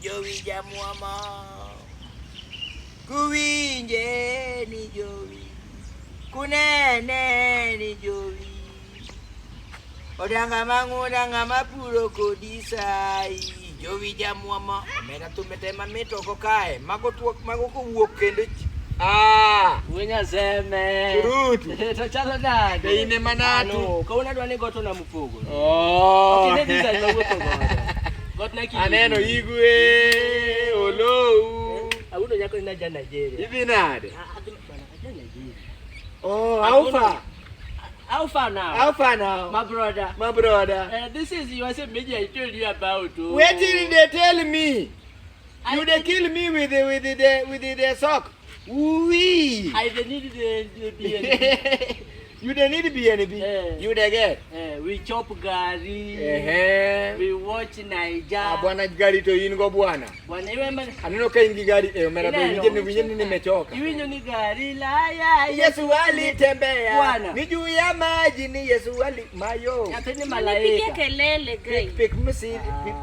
Jowi jamwamo. Kuwinje ni Jowi. Kunene ni Jowi. Odanga mang'ula ng'ama puro kodi sai. Jowi jamwamo. Omera thumbe te mamit oko kae. Mago tuok mago kowuok kendo. Ah! Wuonya seme. Kurutu. To chalo nade? Be in ema natu? Ano, kawuono adwa ni goto na mopogore. Oh. Ok ine design mawuotho godo. Gotna kidieny. Aneno Igwe, Olou. Awuondo nyako ni naja Nigeria. Idhi nade? Ah, adhi bwana, aja Nigeria. Oh, how far? How far now? How far now? My brother. My brother. This is your same media I told you about. Oh. Wait till they tell me. I You they kill me with the sock. Wee. I dey need the BNB. You they need BNB. Eh. You they get. We chop gari. Ehe. We watch Naija. Ah, bwana gari to in go bwana. Bwana iwe ma- Aneno ka in gi gari e omera be Ineno. winje ni winje ni nimechoka. Iwinjo ni gari la ya Yesu alitembea Bwana. ni juu ya maji ni Yesu ali mayo. Nyathi ni Nipigie malaika. kelele guy. Pik pik msi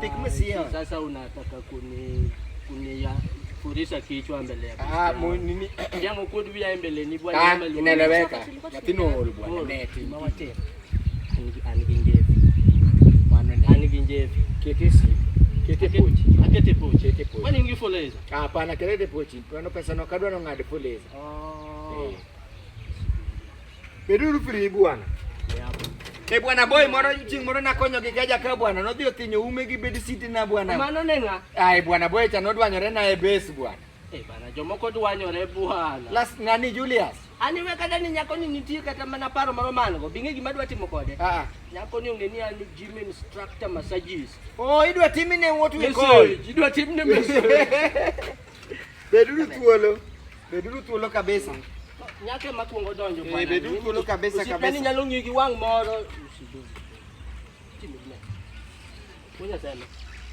pik msi. Sasa unataka kuni kuni furisha kichwa mbele ya Ah, mu nini? Jango kod wiya mbele ni bwana Ah, ema luongo. inaeleweka. Tulikuwa Nyathino ool bwana neti. Mawatero. An gi njevi. Mano ne. An gi njevi. Kete simu. Kete pochi. Akete pochi. Kete pochi. Kwani in gi fuliza? Ah, hapana kete pochi. Kwano pesa no kadwa no ng'ad fuliza. Oh. Eh. Beduru free bwana. E bwana boy moro chieng' moro nakonyo gi keja ka bwana nodhi othinyo ume gi bed sit na bwana. Mano ne ng'a? Ai bwana boy cha nodwanyore na e base bwana. Eh bana jomoko dwanyore bwana. Last nani Julius? Ani we kata ni nyako ni nitie kata mana paro moro man go. Bing'e gima adwa timo kode. Ah. Nyako ni ong'e ni an gym instructor massagist. Oh, idwa timine what we call. Message. Idwa timne message. Beduru thuolo. Beduru thuolo kabisa. Nyako ema kuongo donjo Eh, bwana. beduru thuolo kabisa, Osiepna kabisa. ni nyalo ng'iyi gi wang' moro. Wuonya seme.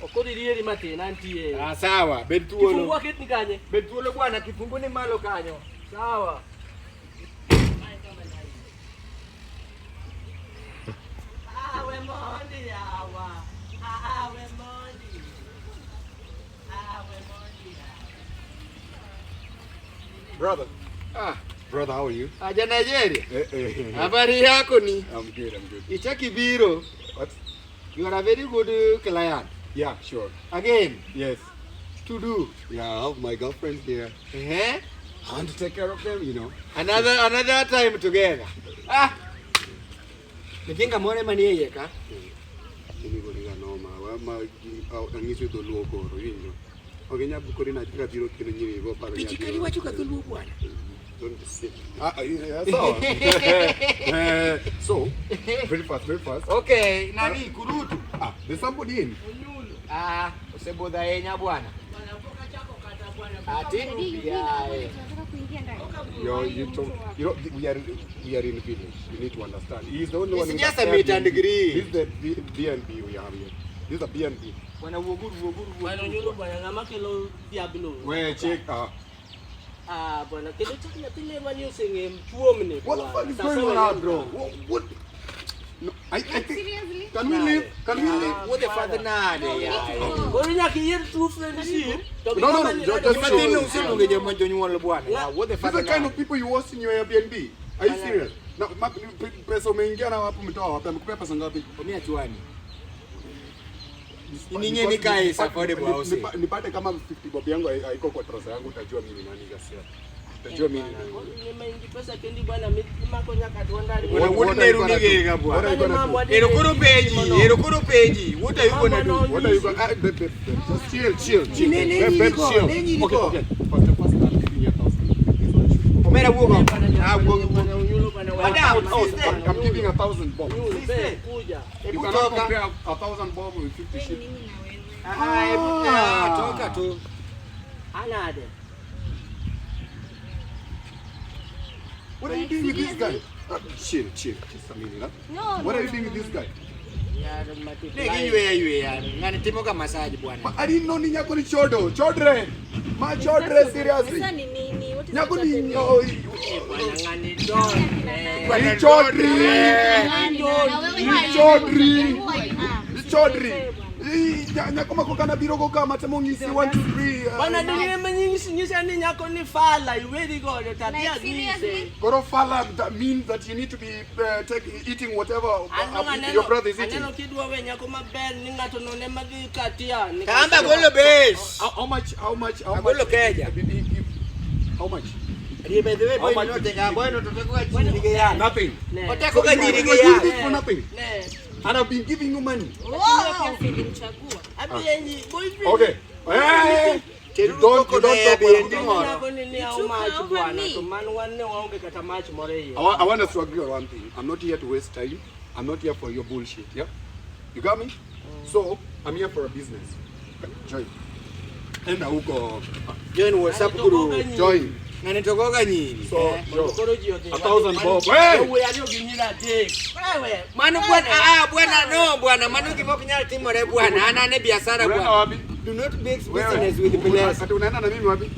Ok odhi rieri matin antie. Ah, sawa, bed Kifungu thuolo. aketni kanye? Bed thuolo bwana, kifungu ni malo kanyo. Sawa. Awe mondi yawa. Awe mondi. Awe mondi yawa. Brother. Ah, Brother, how are you? aja Nigeria. Eh, eh. Habari yako ni? I'm good, I'm good. Ichaki biro. What? You are a very good client. Yeah, sure. Again, Yes. to do. Yeah, I have my girlfriend here. Eh? I want to take care of them. Another time together. Ah. Nitinga moro manie iye ka. Inigo noma, ma anyiso dholuo koro, iwinjo. Ok inyal koro ina biro kendo nyiri go paro. Pichi kari wacho ka dholuo bwana. Don't be silly. Ah, ah, yeah, sawa. So, very fast, very fast. Okay, nani kurutu. Ah, there's somebody in. Ah, osebodha ahinya bwana. Ati? Yae. Tunataka kuingia ndani. Yo, you talk, you know, we are in village. You need to understand. He's the only It's one. with just a a meet and Airbnb. greet. This is the B&B we have here. This is a B&B. Bwana wuoguru wuoguru. Bwana Onyulo bwana ng'ama kelo diablo. Where check. Ah bwana kendo chak nyathi lerwa ni oseng'e mchuomni. What the fuck is going on out, bro? What? No, I think. Seriously? Can we leave? Can we leave? Wuodhe fadh nade No, we need yae. to go. Koro nyaka iyier true friendship. To gi No, no, ng'ama ni no, rado just Gima show- tin useluonge joma jonyuol bwana. Ya, wuodhe These are fadh the kind nade. of people you host in your Airbnb. Are you serious? Na pesa umeingia na wapi umetoa wapi? Amekupea pesa ngapi? Omia chwani. Ining'e ni kae is affordable housing. Nipate kama 50 bob yangu haiko kwa trouser yangu utajua mimi ni nani gasia. Utajua mimi ni nani. Ni maingi pesa kendi bwana mimako nyaka duondari. Bwana, What- wuod what are you neru gonna ni gega do? bwana. What are you gonna do? Ero koro penji, ero koro penji. What are you gonna do? What are you gonna? Ah, babe, babe, babe, just chill, chill, chill. Ne- ne Babe, babe, nyiriko, chill. ne nyiriko. Okay, okay. First, I'm giving you 1,000. This one should go. Omera wuog oko. Ah, wuog wuog. Madam, Oh, sister. I'm giving 1,000 bob. Sister. Kuja. You Hebu cannot toka. compare 1,000 bob with 50 shillings. Mimi na wewe. Ah, hebu ah, toka tu. Anade. What are you doing with this guy? Chill, chill. Just a minute. Huh? No, What no, are you no, doing no, with this guy? Ne giyweya yweya. Ng'ani timo ga massage bwana. But I didn't know ni nyako ni chodo. Chodre. Ma chodre seriously. Sasa ni nini? What is Nyako ni happening? oh, Bwana ng'ani don. ni chodri. Nani? Na wewe Ni chodri. Who are you? Ah, Ni chodri. Nyako mako kana biro go kama temo ng'isi 1 2 3. Bwana dong'e manyisi nyisa ni nyako ni fala iweri godo to adhi Like, anyise. seriously? Koro fala, that means that you need to be eating whatever An dong your brother is eating. aneno kidwa we nyako maber ni ng'ato none madhi katia. Ni Kamba golo base. How much? How much? How Agolo much? keja. Did he give? How much? Rie by the way, How boy much no did he tega give? boy no to teko ka chiri gi yath. Nothing. Ne. Oteko So ka you nyiri you gi are doing yath. this for nothing. Ne. And I've been giving you money. Wow. Nilimchagua. Abi enyi boyfriend. Okay. Hey! You Teruru don't, koko you don't ne talk when I'm Airbnb talking. moro. Nyako ni ni You how took much her over bwana me. to man wan ne waonge kata mach moro e iye. I want us to agree on one thing. I'm not here to waste time. I'm not here for your bullshit. Yeah? You got me? So, I'm here for a business. Join. Enda huko. Join WhatsApp group. Join. Ng'ani to goga nyiri. So, Mondo yo, koro ji odhi. 1,000 bob. Hey! Yawuoyi ariyo gi nyiri adek. Wewe. Mano bwana, ah bwana no bwana, mano gima ok nyal timore bwana. An ane biashara Unaenda bwana. wapi? Do not mix Wewe. business with bless. Ati unaenda na mimi wapi?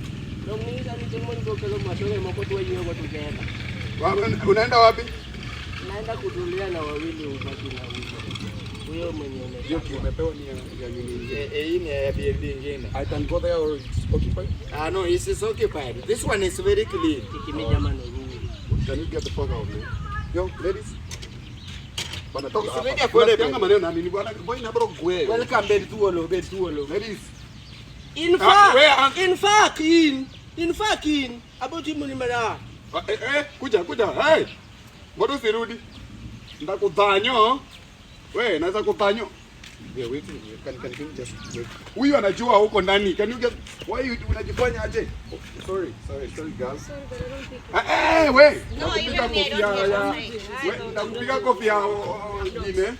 Dong nyisa ni chieng' moro kelo masore moko to wayiewo together. Unaenda wapi? Naenda kutulia na wawili ubaki na huyo. Huyo mwenye Hiyo umechagua. umepewa ni ya nini ingine. Eh, hii ni Airbnb ingine. I can go there or it's occupied. Ah no, it is occupied. This one is very clean. Kik imi jamano ruru. Can you get the fuck out, man? Yo, ladies. Bwana toka It's hapa. very affordable. Unasikianga maneno na nini bwana? Boy na bro gwe. Welcome bed thuolo, bed thuolo. Ladies. In Ah, fact, where are- in fact, in fact, in about him ni mara. Ah, eh, eh, kuja kuja. Hey. Mbona usirudi? Ndakudhanyo. We, naweza kudhanyo. We are waiting here. Can you just wait? Huyu anajua huko ndani. Can you get why you unajifanya aje? Oh, sorry, sorry, sorry girls. Sorry, but I don't think. Ah, eh, we. No, Nakupiga even me, I kofia don't get ya. outside. I We, don't. nakupiga kofia oh, oh, ingine.